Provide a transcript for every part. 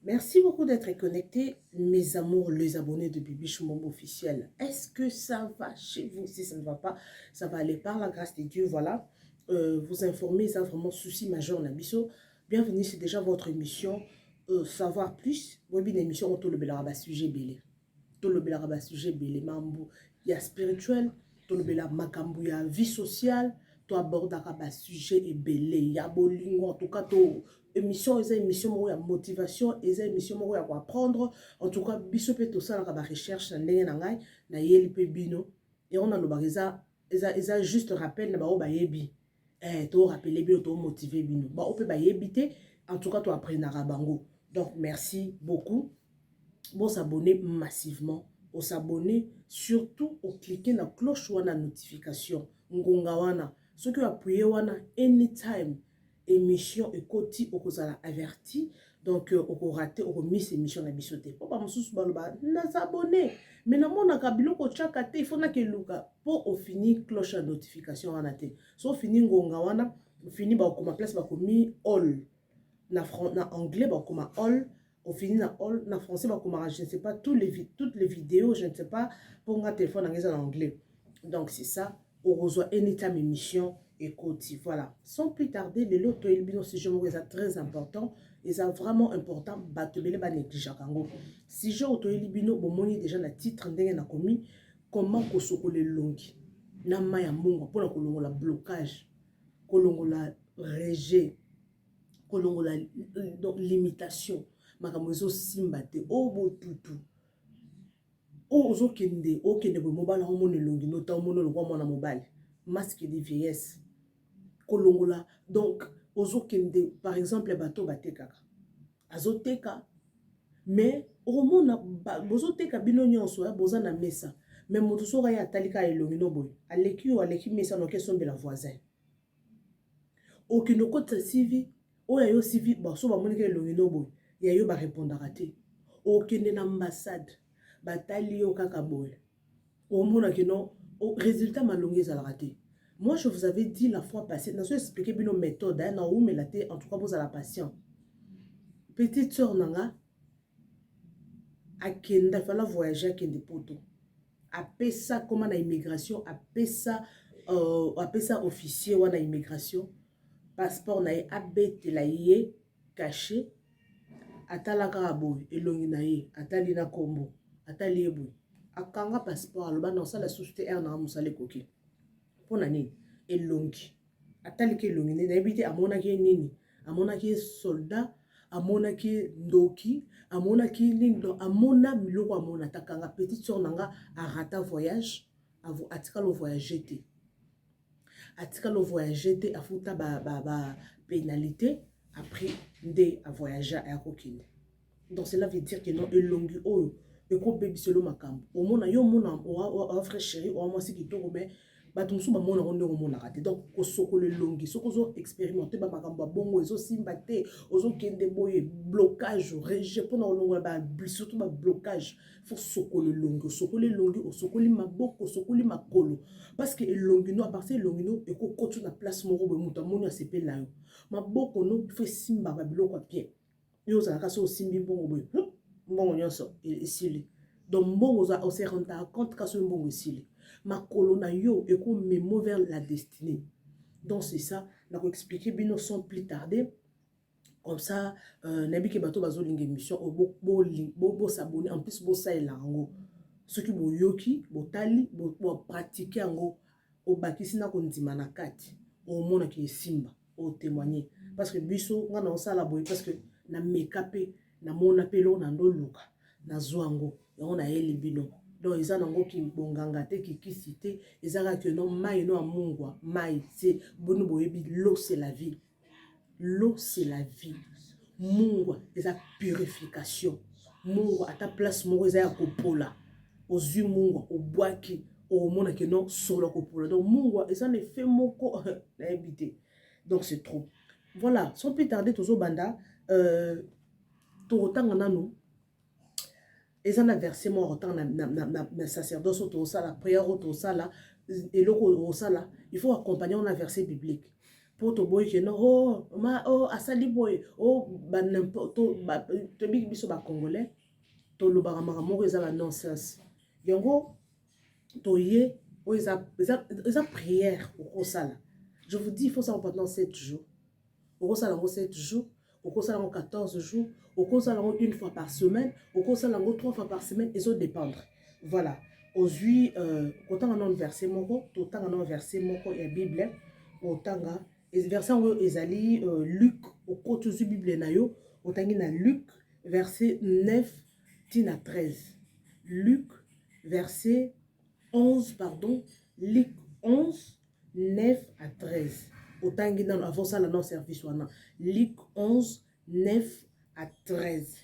Merci beaucoup d'être connecté, mes amours, les abonnés de Bibiche Mbombo officiel. Est-ce que ça va chez vous? Si ça ne va pas, ça va aller par la grâce de Dieu. Voilà. Vous informer, ça vraiment souci majeur na biso. Bienvenue, c'est déjà votre émission Savoir Plus. Oui, une émission autour de sujet ebele. Tolobelaka basujet ebele, mambo ya spirituel, tolobela makambo ya vie sociale, toabordaka basujet ebele ya bolingo. En tout cas, to émission eza émission moko ya motivation, eza émission moko ya koapprendre. En tout cas, biso mpe tosalaka barecherche na ndenge na ngai, nayeli mpe bino yango. Nalobaka eza juste rappel na bango bayebi, torappeler bino, tomotiver bino. Bao mpe bayebi te, en tout cas toapprenaka bango. Donc merci beaucoup, bosabonner massivement, osabonner surtout, ocliquer na cloche wana, notification, ngonga wana. Soki oappuyer wana, anytime émission ekoti, okozala averti. Donc okorater, okomisa émission na biso te, mpo bamosusu baloba: "Nasabonner, mais namonaka biloko otyaka te, ifo nakeluka." Mpo ofini cloche ya notification wana te. So ofini ngonga wana, ofini, bakokoma place bakomi "all" na anglais, bakokoma "all". Ofini na "all", na français bakomaka, je ne sais pas, toutes les vidéos, je ne sais pas, mpo nga téléphone nanga eza na anglais. Donc c'est ça, okozwa anytime émission ekoti. Voilà, sans plus tarder, lelo toyeli bino sujet moko eza très important, eza vraiment important. Bato ebele banégligeaka yango. Sujet oyo toyeli bino, bomoni déjà na titre ndenge nakomi: comment kosokola elongi na mai ya mungwa mpona kolongola blocage, kolongola rejet, kolongola donc limitation, makambo ezosimba te, oyo botutu oyo ozokende, okende boye, mobali omona elongi nota, omona lokwa mwana mobali, masque de vieillesse, kolongola. Donc ozokende, par exemple, bato batekaka, azoteka, mais okomona bozoteka bino nyonso, boza na mesa, mais moto soki aye, atali kaka elongi no boye, aleki oyo, aleki mesa, noki esombela voisin. Okende okotisa CV, oyo ayo CV, so bamoniki elongi no boye ya yo, barépondaka te. Okende na ambassade, batali yo kaka boye, omonaki no résultat malongi ezalaka te. Moi, je vous avais dit la fois passée, nazo expliquer bino méthode na oumela te. En tout cas, bozala patient. Petite sœur na nga akenda, fala voyage, akende Poto, apesa koma na immigration, apesa officier wana immigration passeport na ye, abetela ye cachet. Atala kaka boye elongi na ye, atali na nkombo, atali ye boye, akanga passeport, aloba: "Na osala susu te, ere nanga mosala ekoki." Mpo na nini? Elongi, ataliki elongi nde nayebi te amonaki ye nini, amonaki ye soldat, amonaki ye ndoki, amonaki nini. Donc amona biloko, amona, atakanga. Petite sœur na nga arata voyage, atikala voyage te, atikala voyage te, afuta bapénalité ba, après nde avoyage, aya kokende. Donc cela veut dire que non, elongi oyo ekobebiselo makambo. Omona yo, omona oa vrai chéri, oa mwasi kitoko, mais bato mosusu bamonaka ndenge omonaka te. Donc kosokola elongi, soki ozo expérimenter bamakambo ya bongo, ezosimba te, ozokende boye, blocage, rejet, mpona kolongola surtout bablocage, faut sokola elongi. Osokoli elongi, osokoli maboko, osokoli makolo, parce que elongi no, à partir elongi no ekokoti na place moko boye, moto amoni, asepeli na yo. Maboko no, faut esimbaka biloko ya bien. Yo ozalaka so osimbi mbongo boye, mbongo nyonso esili. Donc mbongo, ose rendaka compte ka soki mbongo esili. Makolo na yo ekomema vers la destinée. Donc c'est ça, nakoexpliquer bino sans plus tarder. Comme ça, nayebi ke bato bazolinga émission oyo, bosabonner, en plus bosalela yango. Soki boyoki, botali, bopratiquer yango, obakisi na kondima na kati, omonaki esimba, otémoigner. Parce que biso, nga na osala boye parce que nameka mpe, namona mpe eloko na ndoluka, nazwa yango, yango nayeli bino. Donc eza nango kibonganga te, kikisi te, eza kaka no mai no ya mungwa. Mai te, bino boyebi, l'eau c'est la vie, l'eau c'est la vie. Mungwa eza purification. Mungwa, ata place moko eza ya kopola, ozwi mungwa, obwaki, omonaki no solo kopola. Donc mungwa eza na effet moko nayebi te. Donc c'est trop. Voilà, sans plus tarder, tozobanda. Tokotanga nanu, eza na verset moko kotanga na sacerdoce oyo tozosala, prière oyo tozosala, eloko oyo osala, il faut accompagner na verset biblique. Mpo toboyi ke no, oh, ma, oh, asali boye, oh, ba n'importe, toyebi biso ba Congolais tolobaka makambo moko eza ba non-sens. Yango toye oyo eza prière okosala. Je vous dis, il faut ça pendant 7 jours. Okosala yango 7 jours, okosala yango 14 jours, okosala yango une fois par semaine, okosala yango trois fois par semaine, ezodépendre. Voilà, ozwi kotanga nano verset moko, totanga nano verset moko ya Bible. Otanga verset yango ezali Luc. Okoti, ozwi Bible na yo, otangi na Luc verset 9 tina 13. Luc verset 11, pardon, Luc 11, 9 à 13. Otangi nano avant osala nano service wana. Luc 11, 9 à 13.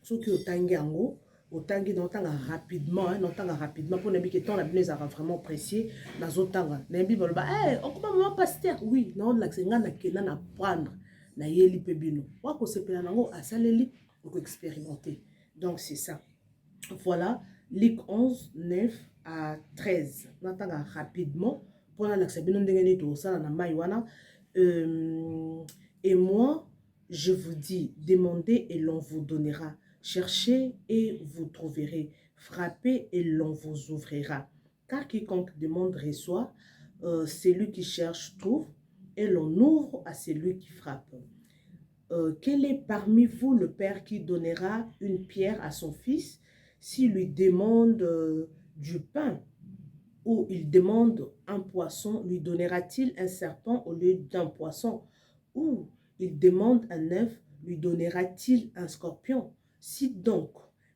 Soki otangi yango, otangi na otanga rapidement, na otanga rapidement mpo nayebi ke temps na bino ezalaka vraiment précieux. Nazotanga, nayebi baloba: "Hey, okoma mama pasteur." Oui, naolakisa ngai, nakenda na prendre, nayeli mpe bino wakosepela nango, asaleli okoexpérimenter. Donc c'est ça, voilà, Luc 11, 9 à 13. Natanga rapidement mpo nalakisa bino ndenge nini tokosala na mai wana. Et moi, je vous dis, demandez et l'on vous donnera. Cherchez et vous trouverez. Frappez et l'on vous ouvrira. Car quiconque demande reçoit, celui qui cherche trouve, et l'on ouvre à celui qui frappe. Quel est parmi vous le père qui donnera une pierre à son fils s'il lui demande du pain? Ou il demande un poisson, lui donnera-t-il un serpent au lieu d'un poisson? Ou il demande un œuf, lui donnera-t-il un scorpion? Si donc,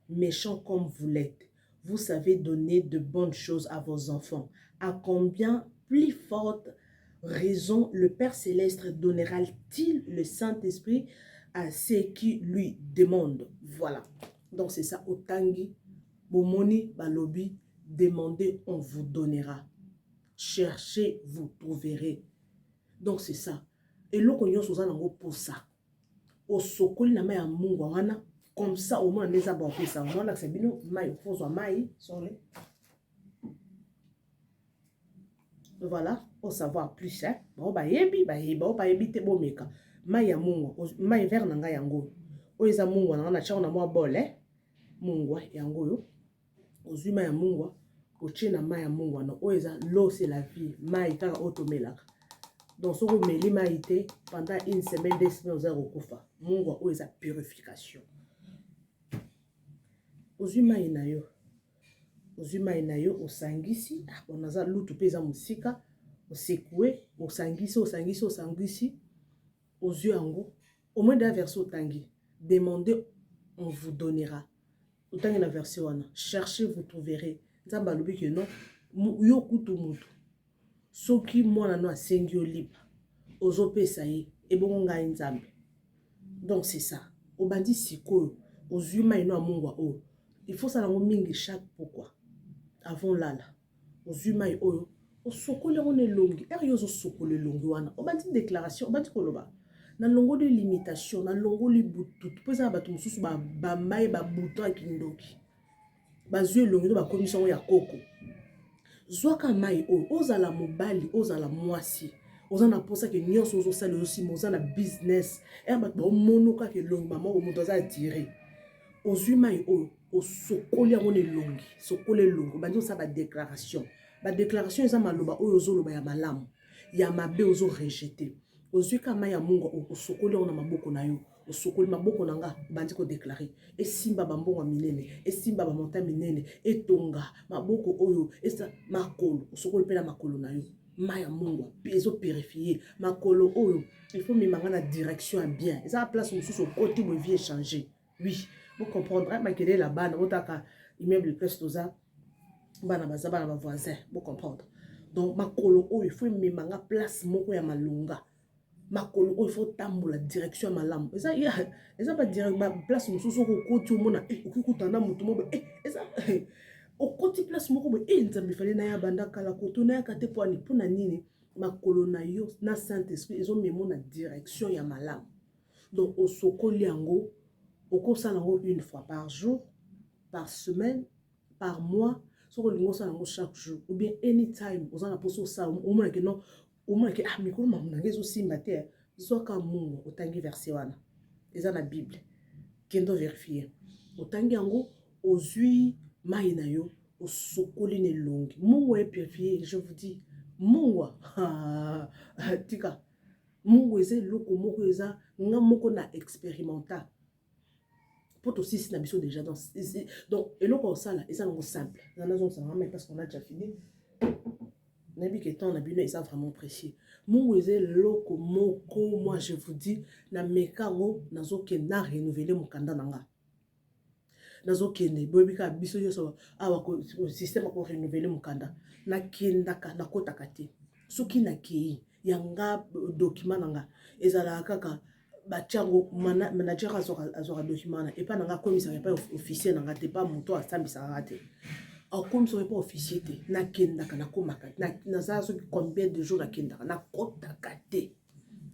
méchant comme vous l'êtes, vous savez donner de bonnes choses à vos enfants, à combien plus forte raison le Père céleste donnera-t-il le Saint-Esprit à ceux qui lui demandent? Voilà. Donc c'est ça, otangi, bomoni, balobi, demandez, on vous donnera. Cherchez, vous trouverez. Donc c'est ça. Eloko nyonso oza nango posa, osokoli na mai ya mungwa wana, comme ça omona nde eza baopesa. Omona, bino mai, okozwa mai sole. Voilà, pour savoir plus, hein. Bao bayebi, bayebi, bao bayebi te, bomeka mai ya mungwa. Mai vert na ngai yango oyo eza mungwa na ngai, natiango na mwa bol. Mungwa yango oyo, ozwi mai ya mungwa, otie na mai ya mungwa na oyo eza l'eau, c'est la vie. Mai kaka oyo tomelaka. Donc soki omeli mai te pendant une semaine, 2 semaines, oza kokufa. Mungwa oyo eza purification. Ozwi mai na yo, ozwi mai na yo, osangisi. Ah, bon, naza lutu mpe eza mosika. Osekue, osangisi, osangisi, osangisi, ozwi yango. Au moins da verset otangi: demandez, on vous donnera. Otangi na verset wana: cherchez, vous trouverez. Nzambe alobi ke non, yo kutu mutu, soki mwana no asengi yo lipa, ozopesa ye, ebongo ngai Nzambe? Donc c'est ça. Obandi sikoyo, ozwi mai no ya mungwa oyo, il faut osala yango mingi chaque pokwa avant lala. Ozwi mai oyo, osokoli yango na elongi. Ere yo ozosokola elongi wana, obandi déclaration, obandi koloba: nalongoli limitation, nalongoli bututu. Mpo eza na bato mosusu bamai babuto ya kindoki, bazwi elongi to bakomisi yango ya koko. Zwaka mai oyo, ozala mobali, ozala mwasi, oza na mposa ke nyonso ozosala ezosima, oza na business, ere bato baomona kaka elongi mama, moto aza attiré. Ozwi mai oyo, osokoli yango na elongi, sokoli elongi, obandi osala badéclaration. Badéclaration eza maloba oyo ozoloba ya malamu, ya mabe ozorejeter. Ozwi ka mai ya mungwa, osokoli yango na maboko na yo, osokoli maboko na nga, obandi kodéclarer: esimba bambongo ya minene, esimba bamonta minene, etonga maboko oyo esa makolo. Osokoli mpe na makolo na yo mai ya mungwa, ezopurifier makolo oyo. Il faut memanga na direction ya bien. Eza place mosusu okoti boye, vie échange. Oui, bocomprendre makelele ya bana, botaka immeuble place toza, bana baza bana bavoisin, bocomprendre. Donc makolo oyo, il faut ememanga place moko ya malonga. Makolo oyo, il faut tambola direction ya malamu. Eza baplace mosusu oko okoti, omona okoki kutana na motu moko, eza okoti place moko boye, e Nzambe, efale naya banda kala koto, nayaka te. Poani mpona nini? Makolo na yo na Saint Esprit ezomema na direction ya malamu. Donc osokoli yango, okosala yango une fois par jour, par semaine, par mois. Soki olingi osala yango chaque jour ou bien anytime oza na mposa osala, omonake non. Omonaki, ah, mikolo makambo na ngai ezosimba te. Zwaka mungwa, otangi verset wana, eza na Bible, kende ovérifier. Otangi yango, ozwi mai na yo, osokoli na elongi. Mungwa epurifier, je vous dis. Mungwa, tika, mungwa eza eloko moko, eza nga moko na expérimenta mpo tosisi na biso déjà. Donc eloko osala eza nango simple. Nazongisanga mai parce qu'on a déjà fini. Nayebi ke temps na bino eza vraiment précieux. Mungwa eza eloko moko, moi je vous dis, nameka yango. Nazokende na renouveler mokanda na nga, nazokende, boyebi kaka biso nyonso awa, système ako renouveler mokanda. Nakendaka, nakotaka te. Soki nakei yanga, document na nga ezalaka kaka batia yango, manager azwaka document wana epai na nga, akomisaka epai officier na nga te, epai moto asambisaka nga te, akomisaka epai officier te. Nakendaka, nakomaka, nazala soki combien de jours, nakendaka, nakotaka te.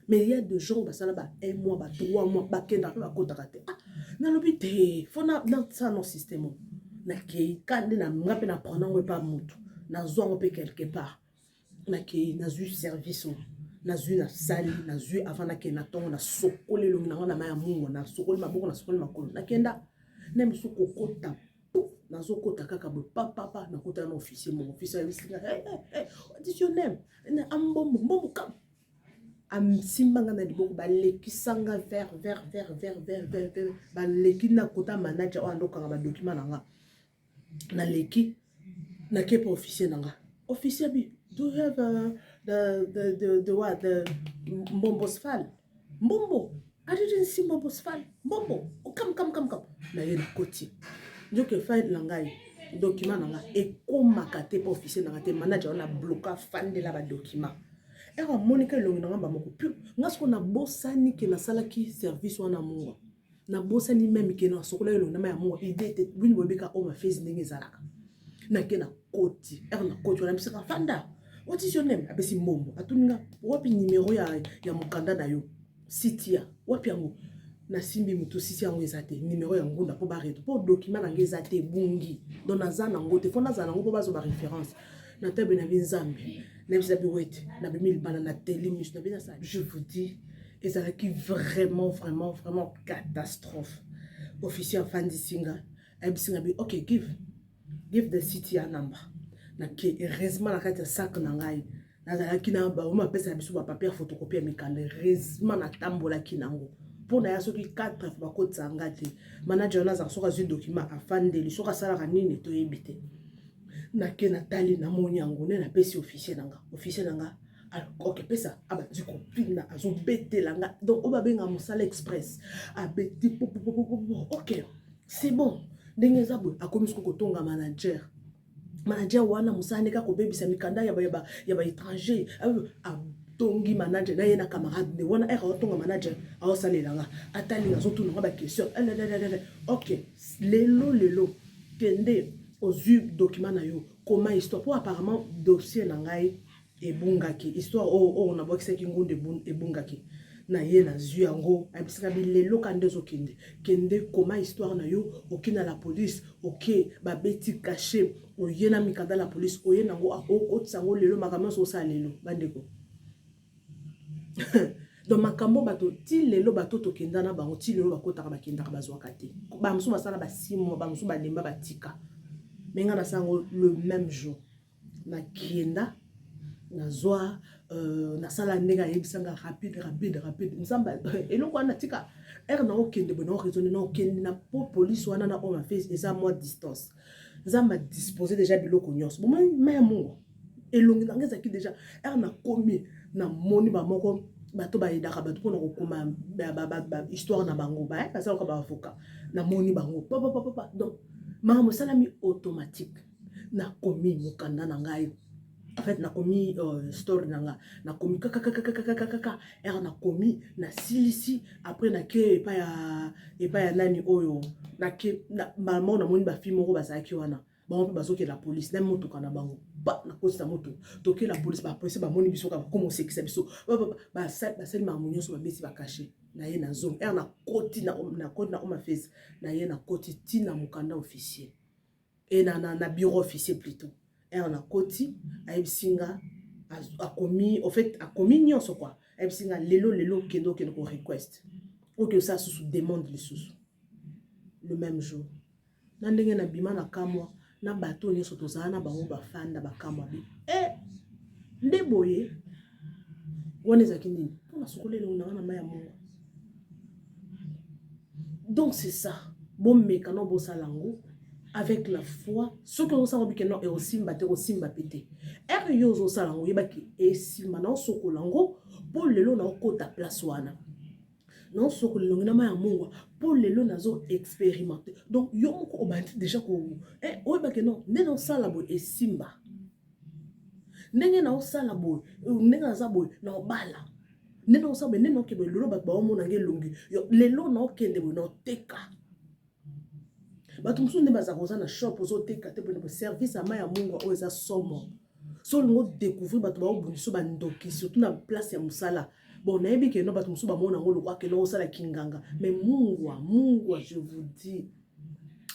Mais il y a des gens basala ba un mois, ba 3 mois, bakendaka mpe bakotaka te. Ah, nalobi te, faut nasala no système. Nakei ka nde na nga mpe naprendre yango epa motu, nazwa yango mpe quelque part. Nakei, nazwi service oyo, nazwi, nasali, nazwi. Avant nakende na ntongo, nasokoli elongi nango na mai ya mungwa, nasokoli maboko, nasokoli makolo, nakenda na miso kokota. Nazokota kaka boye, papapa, nakota na officier moko. Officier ayebisinga: "Hey, hey, hey, what is your name?" Ambombo, mbombo kam asimbanga na liboko, balekisanga vers vers vers vers vers vers vers, baleki na kota manager oyo andokanga badocument na nga. Naleki, nake pa officier na nga. Officier bi: "Do you have the what, the Mbombo's file?" Mbombo, I didn't see Mbombo's file. Mbombo, oh, come, come, come, come. Naye, nakoti, nzoke file na ngai, document na ngai ekomaka te mpo officier na ngai te. Manager wana bloka, afandela badocument ere, amonika elongi na ngai bamoko pu nga. Siko nabosani ke nasalaki service wana mungwa, nabosani même ke nasokola elongi na mai ya mungwa. Idée te, bini boyebika oyo mafesi ndenge ezalaka. Nake, nakoti, ere nakoti wana, bisaka: "Fanda, what is your name?" Apesi mbombo, atuni nga: "Wapi nimero ya mokanda na yo, sitia wapi yango?" Nasimbi motu, sisi yango eza te, nimero ya ngunda mpo bareto mpo document na ngai eza te, ebungi. Donc naza nango te, faut nazala nango mpo bazwa baréférence. Natabe na bi Nzambe, nayebisa bi wete, nabimi libanda, nateli miso, nabi nasala. Je vous dis, ezalaki vraiment, vraiment, vraiment catastrophe. Officier afandisi nga, ayebisi nga bi: "Ok, give the city ya number." Nake, heureusement na kati ya sac na ngai nazalaki na bango bapesaka biso bapapier ya photocopie ya mikanda. Heureusement natambolaki nango mpo na ya soki 4 fois bakotisa nga te. Manager wana azalaka, soki azwi document, afandeli, soki asalaka nini toyebi te. Nake, natali, namoni yango nde napesi officier na nga. Officier na nga: "Ok, pesa." Abandi kopina, azobetela nga. Donc oyo babengaka mosala express, abeti popopopopo: "Ok, c'est bon." Ndenge eza boye, akomi soki kotonga manager. Manager wana, mosala ndenge akobebisa mikanda ya baétranger. Atongi manager na ye na camarade nde wana. Ere aotonga manager, aosalela nga, atalinga, azotuna nga baquestion: "Ok, lelo lelo kende, ozwi document na yo, koma histoire." Mpo apparemment dossier na ngai ebungaki, histoire oyo oyo nabwakisaki ngunda ebungaki. Na ye, nazwi yango, ayebisaka bilelo ka nde ozokende, kende, koma histoire na yo, oke na la police, oke, babeti cachet, oye na mikanda la police, oye nango, okotisa yango lelo. Makambo nyonso osala lelo, bandeko. Donc makambo bato ti lelo, bato tokenda na bango ti lelo, bakotaka, bakendaka, bazwaka te. Bamosusu basala ba 6 mois, bamosusu balemba, batika. Mais ngai nasala yango le même jour. Nakenda, nazwa, nasala ndenge ayebisanga, rapide, rapide, rapide. Nzambe, eloko wana tika ere na okende boye, na oraisonne, na okende na po police wana na Home Affairs eza mwa distance. Nzambe adispose déjà biloko nyonso. Bomoi mai ya mungwa, elongi na ngai ezalaki déjà. Ere nakomi, namoni bamoko bato bayedaka bato mpona kokoma histoire na bango, basalaka baavocat. Namoni bango papapapa. Donc makambo esalami automatique. Nakomi mokanda na ngai, en fait nakomi story na nga, nakomi kakakakakakaka. Ere nakomi, nasilisi, après nake epai ya nani oyo. Nake moko, namoni bafille moko bazalaki wana, bango mpe bazokela police na motuka na bango. Ba nakotisa motuka, tokela police. Bapolice bamoni biso kaka, bakoma osekisa biso, basali makambo nyonso, babeti bacachet. Na ye na zone, ere nakoti, nakoti na Home Affairs, na ye nakoti ntina mokanda officier e na bureau officier plutôt. Ere nakoti, ayebisi nga: Akomi, au fait, akomi nyonso quoi. Ayebisi nga lelo lelo okende, okende ko request, oke osala susu demande lisusu le même jour. Na ndenge nabima na kamwa na bato nyonso tozala na bango, bafanda bakamwa bi e nde boye. Wana ezalaki nini? Mpona sokola elongi nanga na mai ya mungwa. Donc c'est ça, bomeka no bosala yango avec la foi. Soki ozosala obike no ekosimba te, ekosimba pe te. Ere yo ozosala yango, oyebaki esimba. Na osokola yango mpo lelo naokota place wana, naosokola elongi na mai ya mungwa mpo lelo nazo expérimenter. Donc yo moko obandi déjà ko oyebaki no nde naosala boye esimba, ndenge naosala boye, ndenge naza boye naobala, nde naosala boye, nde naokende boye lelo, bato baomona nge elongi lelo, naokende boye, naoteka. Bato mosusu nde bazalaka koza na shop, ozoteka te boye. Service ya mai ya mungwa oyo eza somo. So olingi odécouvrir bato baobundisa, bandoki, surtout na place ya mosala. Bon, nayebi ke no bato mosusu bamona yango lokwa kende osala kinganga, mais mungwa, mungwa, je vous dis,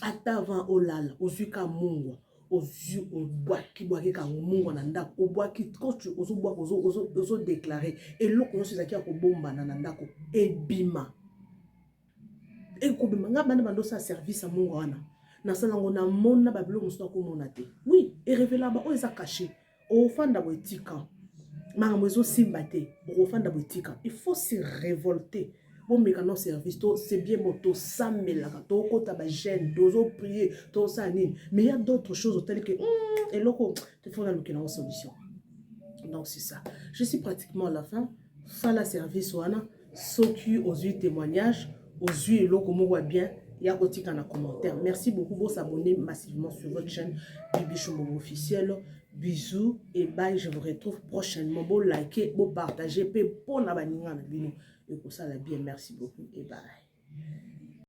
ata avant olala, ozwi ka mungwa, ozwi, obwaki, bwaki ka mungwa na ndako, obwaki. Quand ozobwaka, ozodéclarer eloko nyonso ezalaki ya kobombana na ndako ebima, ekobima. Nga bana bando osala service ya mungwa wana, nasala yango, namona babiloko mosusu nakomona te. Oui, erévéler ba oyo eza caché. Ofanda boye, tika makambo ezosimba te, okofanda boye, tika. Il faut se révolter. Bomeka no service to, c'est bien. Bon, tosambelaka, tokota bajeûne, tozoprier, tosala nini, mais y a d'autres choses otali ke eloko il faut nalukela yango solution. Donc c'est ça, je suis pratiquement à la fin. Sala service wana. Soki ozwi témoignage, ozwi eloko moko ya bien, ya kotika na commentaire. Merci beaucoup. Bosabonner massivement sur votre chaîne Bibi Chombobo officiel. Bisous et bye, je vous retrouve prochainement. Bo liker, bo partager mpe mpona baninga na bino, ekosala bien. Merci beaucoup et bye.